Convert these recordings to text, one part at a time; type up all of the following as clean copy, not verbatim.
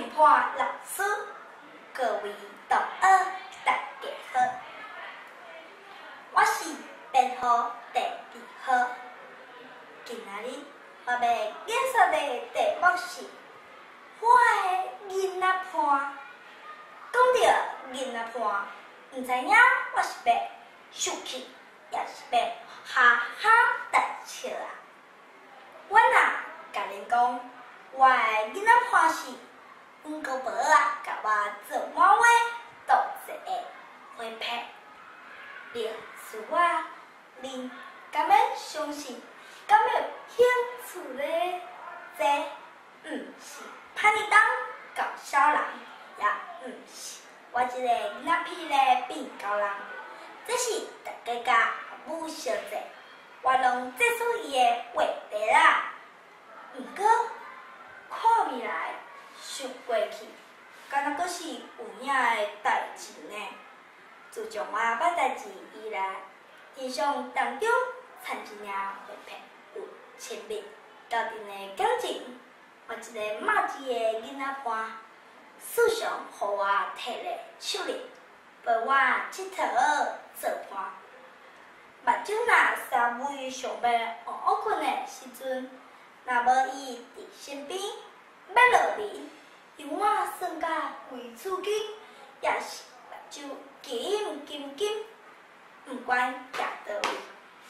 評判老師，各位同學大家好，我是編號第二號。今仔日我要演說的題目是我的囡仔伴。講著囡仔伴，毋知影我是欲生氣，抑是欲哈哈大笑啊！我若共恁講，我的囡仔伴是阮姑婆仔共我做滿月度節的花帕，歷史仔，恁敢欲相信？敢有興趣咧？這毋是潘尼東搞笑人，也毋是我這個囡仔屁咧變狗人，這是大家佮阿母相借，我攏做出伊的話題啦。毋過看未來，想過去，敢若閣是有影的代誌呢？自從我捌代誌以來，印象當中摻一領花帕有親密鬥陣的感情，我這个麻吉的囡仔伴，時常予我提咧手裡，陪我𨑨迌做伴。目睭若稍微想欲癢癢睏的時陣，若無伊佇身邊，欲落眠，猶我耍甲規厝間，也是目睭金金金，毋管行佗位，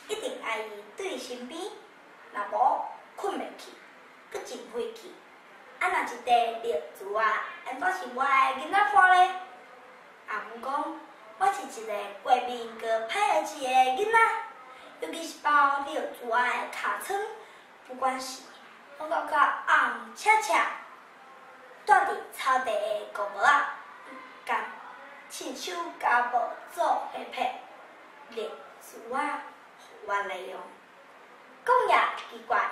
一定愛伊對身邊，若無睏袂去，閣真費氣。啊，若一塊綠珠仔，按怎是我的囡仔伴咧？阿母講，我是一个過敏閣歹學舌的囡仔，尤其是包綠珠仔的尻川，不管是攏感覺紅赤赤。蹛佇草地的姑婆仔，共親手膠布做花帕，綠珠仔予我來用。講也奇怪，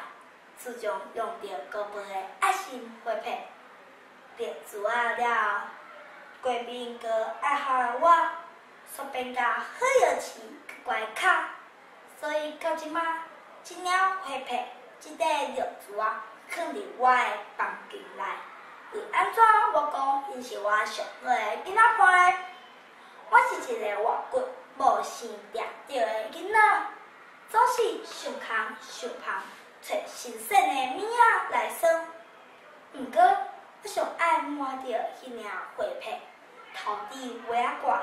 自從用著姑婆的愛心花帕，綠珠仔了後，過敏閣愛哭的我，煞變甲好藥舌閣乖巧，所以到這馬，這領花帕，這塊綠珠仔，囥佇我的房間內。為按怎我講𪜶是我上好的囡仔伴呢？我是一个活骨無生定著的囡仔，總是想空想芳，揣新鮮的物仔來耍。毋過，我上愛摸著彼領花帕，頭頂襪仔掛，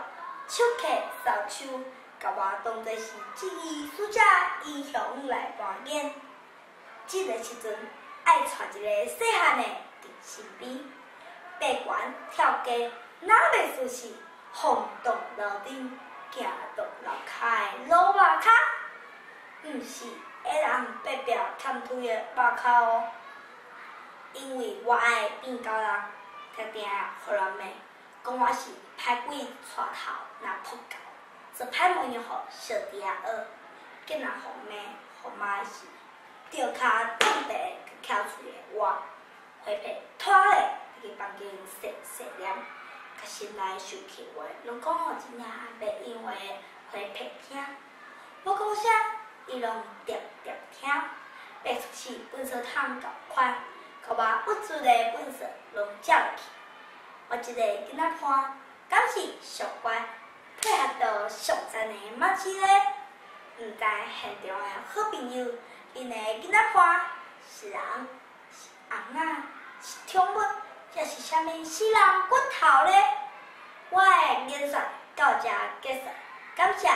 手揢掃帚，共我當做是正義使者英雄來扮演。這个時陣，愛帶一个細漢的佇身邊，爬懸跳低，若袂輸是風動樓頂，行動樓跤的老肉跤，毋是會人白白欠推的肉跤哦。因為我愛變狗人，定定予人罵，講我是歹鬼帶頭若撲狗，做歹模樣予小弟仔學，竟然予罵予罵的是著跤斷地閣翹喙的我，花帕拖咧入去房間細細念，共心內受氣話攏講予這領袂用的花帕聽。我講啥，伊攏定定聽，袂出去糞埽桶共款，共我鬱卒的糞埽攏食落去。我這个囡仔伴，敢是上乖，配合度上讚的麻吉咧？毋知現場的好朋友，𪜶的囡仔伴是人，是尪仔，是寵物，抑是啥物死人骨頭咧？我的演說到這結束，感謝。